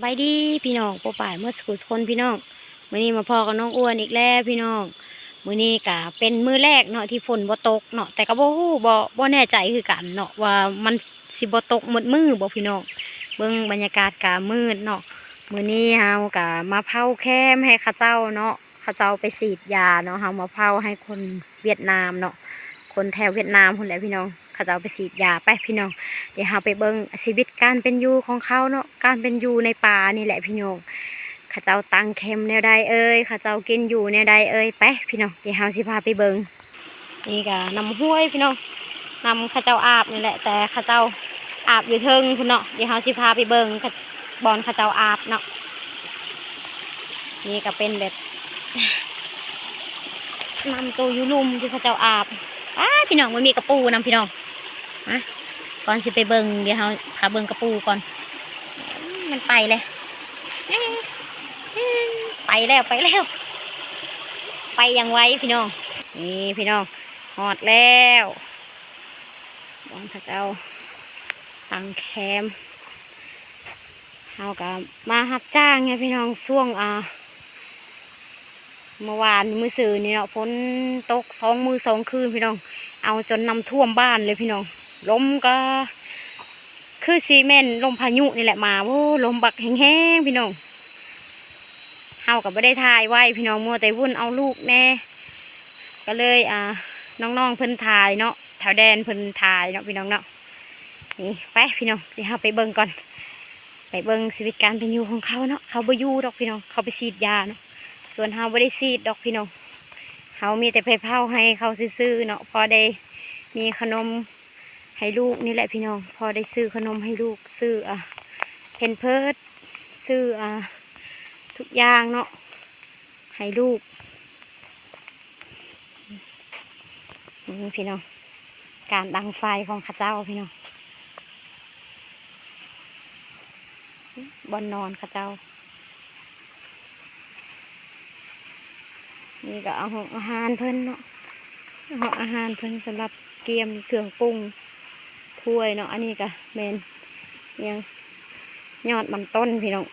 ສະບາຍດີພີ່ນ້ອງປ້ອງປາຍໝົດສູ່ຄົນພີ່ນ້ອງ. ມື້ນີ້ມາພໍ້ກັບນ້ອງອ້ວນອີກແລ້ວພີ່ນ້ອງ. ມື້ນີ້ກະເປັນມື້ແລກເນາະທີ່ຝົນບໍ່ຕົກເນາະ, ແຕ່ກະບໍ່ຮູ້ ບໍ່ ບໍ່ແນ່ໃຈຄືກັນເນາະວ່າມັນຊິບໍ່ຕົກໝົດມື້ບໍ່ພີ່ນ້ອງ. ເບິ່ງບັນຍາກາດກະມືດເນາະ. ມື້ນີ້ເຮົາກະມາເຝົ້າແຄມໃຫ້ເຂົາເຈົ້າເນາະ, ເຂົາເຈົ້າໄປສີດຢາເນາະ. ເຮົາມາເຝົ້າໃຫ້ຄົນຫວຽດນາມເນາະ, ຄົນແຖວຫວຽດນາມພຸ້ນແຫຼະພີ່ນ້ອງ. ເຂົາເຈົ້າໄປສີດຢາ. ໄປພີ່ນ້ອງ, ດຽວເຮົາໄປເບິ່ງຊີວິດການເປັນຢູ່ຂອງເຂົາເນາະ, ການເປັນຢູ່ໃນປ່ານີ້ແຫຼະພີ່ນ້ອງ. ເຂົາເຈົ້າຕັ້ງແຄມແນວໃດເອີຍ, ເຂົາເຈົ້າກິນຢູ່ແນວໃດເອີຍ. ໄປພີ່ນ້ອງ, ດຽວເຮົາຊິພາໄປເບິ່ງ. ນີ້ກະນ້ຳຫ້ວຍພີ່ນ້ອງ, ນ້ຳເຂົາເຈົ້າອາບນີ້ແຫຼະ, ແຕ່ເຂົາເຈົ້າອາບຢູ່ເທິງພຸ້ນເນາະ. ດຽວເຮົາຊິພາໄປເບິ່ງ ບ່ອນເຂົາເຈົ້າອາບເນາະ. ນີ້ກະເປັນແບບ ນ້ຳໂຕຢູ່ລຸ່ມທີ່ເຂົາເຈົ້າອາບ. ອ້າ ພີ່ນ້ອງ, ມັນມີກະປູນຳພີ່ນ້ອງ. ມາ ກ່ອນຊິໄປເບິ່ງ, ດຽວເຮົາພາເບິ່ງກະປູກ່ອນ. ມັນໄປແລ້ວ, ໄປແລ້ວ ໄປແລ້ວ, ໄປຢ່າງໄວພີ່ນ້ອງ. ນີ້ພີ່ນ້ອງ, ຮອດແລ້ວ ບ່ອນເຂົາເຈົ້າຕັ້ງແຄມ. ເຮົາກະມາຮັບຈ້າງເນາະພີ່ນ້ອງ, ຊ່ວງ ອ່າ ເມື່ອວານມື້ຊືນນີ້ເນາະ, ຝົນຕົກສອງມື້ສອງຄືນພີ່ນ້ອງ, ເອົາຈົນນ້ຳຖ້ວມບ້ານເລີຍພີ່ນ້ອງ. ລົມກະຄືຊິແມ່ນລົມພາຍຸນີ້ແຫຼະມາ, ໂອ້ ລົມບັກແຮງໆພີ່ນ້ອງ. ເຮົາກະບໍ່ໄດ້ຖ່າຍໄວ້ພີ່ນ້ອງ, ມົວແຕ່ວຸ່ນເອົາລູກແດ່ ກະເລີຍ ອ່າ ນ້ອງໆເພິ່ນຖ່າຍເນາະ, ແຖວແດນເພິ່ນຖ່າຍເນາະພີ່ນ້ອງເນາະ. ນີ້ ໄປພີ່ນ້ອງ, ດຽວເຮົາໄປເບິ່ງກ່ອນ, ໄປເບິ່ງຊີວິດການເປັນຢູ່ຂອງເຂົາເນາະ. ເຂົາບໍ່ຢູ່ດອກພີ່ນ້ອງ, ເຂົາໄປສີດຢາເນາະ. ສ່ວນເຮົາບໍ່ໄດ້ສີດດອກພີ່ນ້ອງ, ເຮົາມີແຕ່ໄປເຝົ້າໃຫ້ເຂົາຊື່ໆເນາະ, ພໍໄດ້ມີຂະໜົມໃຫ້ລູກນີ້ແຫຼະພີ່ນ້ອງ, ພໍໄດ້ຊື້ຂະໜົມໃຫ້ລູກ, ຊື້ ອ່າ ແພມເພີດ, ຊື້ ອ່າ ທຸກຢ່າງເນາະ ໃຫ້ລູກ. ນີ້ພີ່ນ້ອງ, ການດັງໄຟຂອງເຂົາເຈົ້າພີ່ນ້ອງ, ບ່ອນນອນເຂົາເຈົ້າ. ນີ້ກະເອົາຫ້ອງອາຫານເພິ່ນເນາະ, ຫ້ອງອາຫານເພິ່ນສຳລັບກຽມເຄື່ອງປຸງ ຖ້ວຍເນາະ. ອັນນີ້ກະແມ່ນຫຍັງ ຍອດມັນຕົ້ນພີ່ນ້ອງ.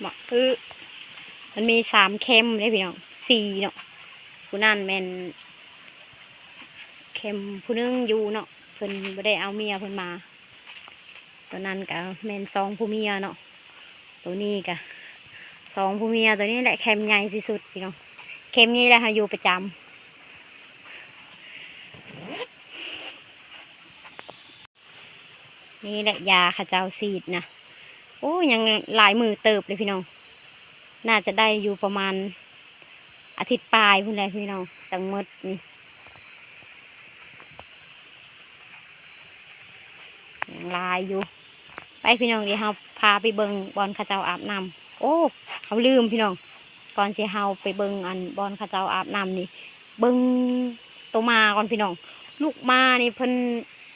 ໝາກອຶ ມັນມີສາມແຄມເດ້ພີ່ນ້ອງ, ສີ່ເນາະ. ຜູ້ນັ້ນແມ່ນແຄມຜູ້ໜຶ່ງຢູ່ເນາະ, ເພິ່ນບໍ່ໄດ້ເອົາເມຍເພິ່ນມາ. ໂຕນັ້ນກະແມ່ນສອງຜົວເມຍເນາະ, ໂຕນີ້ກະສອງຜົວເມຍ. ໂຕນີ້ແຫຼະແຄມໃຫຍ່ທີ່ສຸດພີ່ນ້ອງ, ແຄມນີ້ແຫຼະເຮົາຢູ່ປະຈຳ. ນີ້ແຫຼະຢາເຂົາເຈົ້າສີດນະ. ໂອ້ ຍັງຫຼາຍມື້ເຕີບເລີຍພີ່ນ້ອງ, ໜ້າຈະໄດ້ຢູ່ປະມານອາທິດປາຍພຸ້ນແຫຼະພີ່ນ້ອງ ຈັ່ງໝົດນີ້. ຍັງຫຼາຍຢູ່. ໄປພີ່ນ້ອງ, ດຽວເຮົາພາໄປເບິ່ງບ່ອນເຂົາເຈົ້າອາບນ້ຳ. ໂອ້ ເຮົາລືມພີ່ນ້ອງ, ກ່ອນຊິເຮົາໄປເບິ່ງອັນບ່ອນເຂົາເຈົ້າອາບນ້ຳນີ້ ເບິ່ງໂຕໝາກ່ອນພີ່ນ້ອງ. ລູກໝານີ້ເພິ່ນ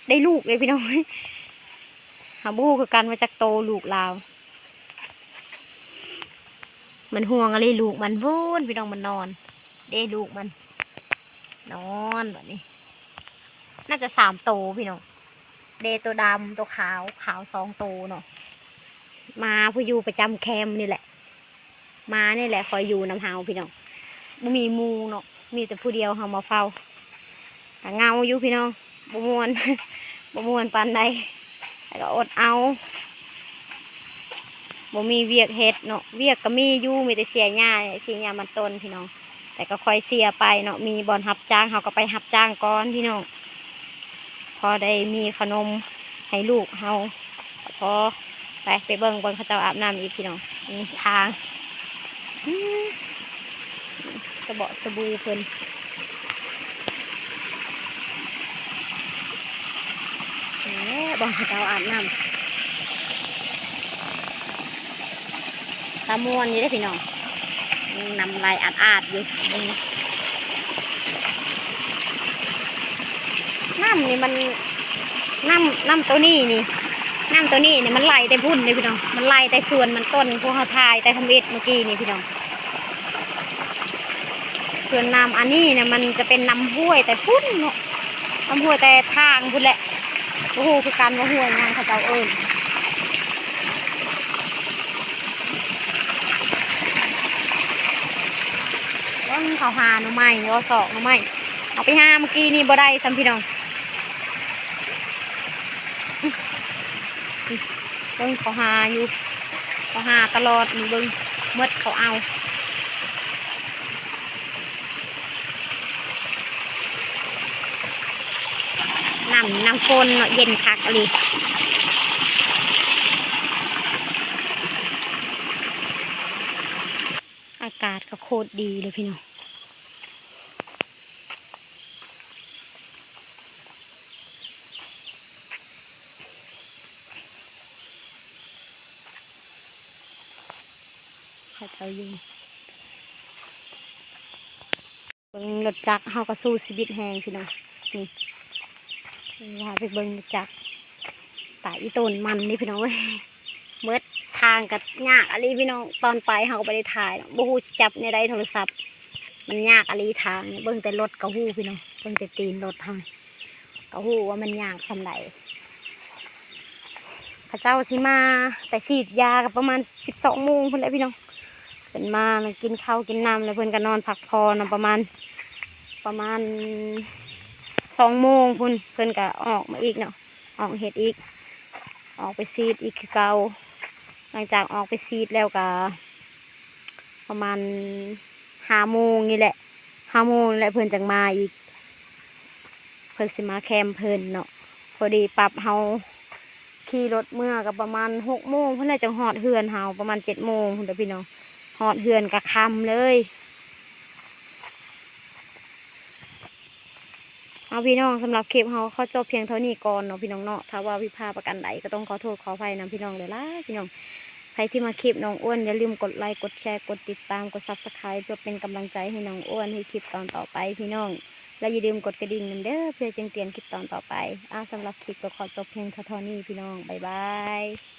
ໄດ້ລູກເດ້ພີ່ນ້ອງ, ເຮົາບໍ່ຮູ້ຄືກັນວ່າຈັກໂຕລູກລາວ. ມັນຫ່ວງອີ່ຫຼີລູກມັນ, ພຸ້ນພີ່ນ້ອງ, ມັນນອນເດ້ ລູກມັນນອນ. ບັດນີ້ໜ້າຈະສາມໂຕພີ່ນ້ອງ, ເດ້ ໂຕດຳ ໂຕຂາວ, ຂາວສອງໂຕເນາະ. ໝາຜູ້ຢູ່ປະຈຳແຄມນີ້ແຫຼະ, ໝານີ້ແຫຼະຄອຍຢູ່ນຳເຮົາພີ່ນ້ອງ. ບໍ່ມີໝູ່ເນາະ, ມີແຕ່ຜູ້ດຽວເຮົາມາເຝົ້າ. ກະເຫງົາຢູ່ພີ່ນ້ອງ, ບໍ່ມ່ວນ ບໍ່ມ່ວນປານໃດ, ແຕ່ກະອົດເອົາ. ບໍ່ມີວຽກເຮັດເນາະ, ວຽກກະມີຢູ່, ມີແຕ່ເສຍຫຍ້າ, ເສຍຫຍ້າມັນຕົ້ນພີ່ນ້ອງ. ແຕ່ກະຄ່ອຍເສຍໄປເນາະ, ມີບ່ອນຮັບຈ້າງ ເຮົາກະໄປຮັບຈ້າງກ່ອນພີ່ນ້ອງ, ພໍໄດ້ມີຂະໜົມໃຫ້ລູກເຮົາກະພໍ. ໄປ ໄປເບິ່ງບ່ອນເຂົາເຈົ້າອາບນ້ຳອີກພີ່ນ້ອງ. ນີ້ທາງ ອືມ ສະເບາະສະບູເພິ່ນ. ນີ້ແຫຼະບ່ອນເຂົາເຈົ້າອາບນ້ຳ. ຕາມ່ວນຢູ່ເດ້ພີ່ນ້ອງ, ນ້ຳໄຫຼອາດໆຢູ່. ນ້ຳນີ້ມັນ ນ້ຳ ນ້ຳໂຕນີ້ນີ້ ນ້ຳໂຕນີ້ນີ້ມັນໄຫຼແຕ່ພຸ້ນເດ້ພີ່ນ້ອງ, ມັນໄຫຼແຕ່ສວນມັນຕົ້ນ ພວກເຮົາຖ່າຍແຕ່ທຳອິດມື້ກີ້ນີ້ພີ່ນ້ອງ. ສ່ວນນ້ຳອັນນີ້ນະ ມັນຈະເປັນນ້ຳຫ້ວຍແຕ່ພຸ້ນເນາະ, ນ້ຳຫ້ວຍແຕ່ທາງພຸ້ນແຫຼະ. ບໍ່ຮູ້ຄືກັນວ່າຫ້ວຍຫຍັງເຂົາເຈົ້າເອີ້ນ. ເບິ່ງເຂົາຫາໜໍ່ໄມ້ ເອົາຊອກໜໍ່ໄມ້ ເອົາໄປຫາເມື່ອກີ້ນີ້ບໍ່ໄດ້ຊ້ຳພີ່ນ້ອງ. ເບິ່ງເຂົາຫາຢູ່ ເຂົາຫາຕະຫຼອດນີ້ ເບິ່ງໝົດເຂົາເອົາ. ນ້ຳ ນ້ຳຝົນເນາະ ເຢັນຄັກອີ່ຫຼີ. ອາກາດກໍໂຄດດີເລີຍພີ່ນ້ອງ. ເຂົາເຈົ້າຢູ່ ເບິ່ງລົດຈັກ ເຮົາກໍສູ້ຊີວິດແຮງພີ່ນ້ອງ. ນີ້ ພາໄປເບິ່ງລົດຈັກ ຕາຍອີ່ຕົນມັນນີ້ພີ່ນ້ອງເອີຍ. ໝົດທາງກໍຍາກອີ່ຫຼີພີ່ນ້ອງ. ຕອນໄປເຮົາກໍບໍ່ໄດ້ຖ່າຍເນາະ ບໍ່ຮູ້ຊິຈັບແນວໃດໂທລະສັບ ມັນຍາກອີ່ຫຼີທາງນີ້. ເບິ່ງແຕ່ລົດກໍຮູ້ພີ່ນ້ອງ ເບິ່ງແຕ່ຕີນລົດເຮົາ ກໍຮູ້ວ່າມັນຍາກສ່ຳໃດ. ເຂົາເຈົ້າຊິມາແຕ່ສີດຢາກໍປະມານສິບສອງໂມງພຸ້ນແຫຼະພີ່ນ້ອງ. ເພິ່ນມາແລ້ວກິນເຂົ້າກິນນ້ຳ ແລ້ວເພິ່ນກໍນອນພັກຜ່ອນນຳ ປະມານ ປະມານສອງໂມງພຸ້ນ ເພິ່ນກໍອອກມາອີກເນາະ ອອກເຮັດອີກ ອອກໄປສີດອີກຄືເກົ່າ. ຫຼັງຈາກອອກໄປສີດແລ້ວກໍປະມານຫ້າໂມງນີ້ແຫຼະ ຫ້າໂມງແລ້ວເພິ່ນຈັ່ງມາອີກ. ເພິ່ນຊິມາແຄມເພິ່ນເນາະ. ພໍດີປັບເຮົາຂີ່ລົດເມືອກໍປະມານຫົກໂມງພຸ້ນແຫຼະ ຈັ່ງຮອດເຮືອນເຮົາ ປະມານເຈັດໂມງພຸ້ນເດີພີ່ນ້ອງ. ຮອດເຮືອນກໍຄ່ຳເລີຍ. ເອົາພີ່ນ້ອງ ສຳລັບຄລິບເຮົາຂໍຈົບພຽງເທົ່ານີ້ກ່ອນເນາະພີ່ນ້ອງເນາະ. ຖ້າວ່າຜິດພາດປະການໃດກໍຕ້ອງຂໍໂທດຂໍອະໄພນຳພີ່ນ້ອງຫຼາຍໆ ພີ່ນ້ອງ. ໃຜທີ່ມັກຄລິບນ້ອງອ້ວນ ຢ່າລືມກົດໄລ ກົດແຊ ກົດຕິດຕາມ ກົດ Subscribe ເພື່ອເປັນກຳລັງໃຈໃຫ້ນ້ອງອ້ວນເຮັດຄລິບຕອນຕໍ່ໄປພີ່ນ້ອງ ແລະ ຢ່າລືມກົດກະດິ່ງນຳເດີ ເພື່ອແຈ້ງເຕືອນຄລິບຕອນຕໍ່ໄປ. ອາ ສຳລັບຄລິບກໍຂໍຈົບພຽງເທົ່ານີ້ພີ່ນ້ອງ ບາຍບາຍ.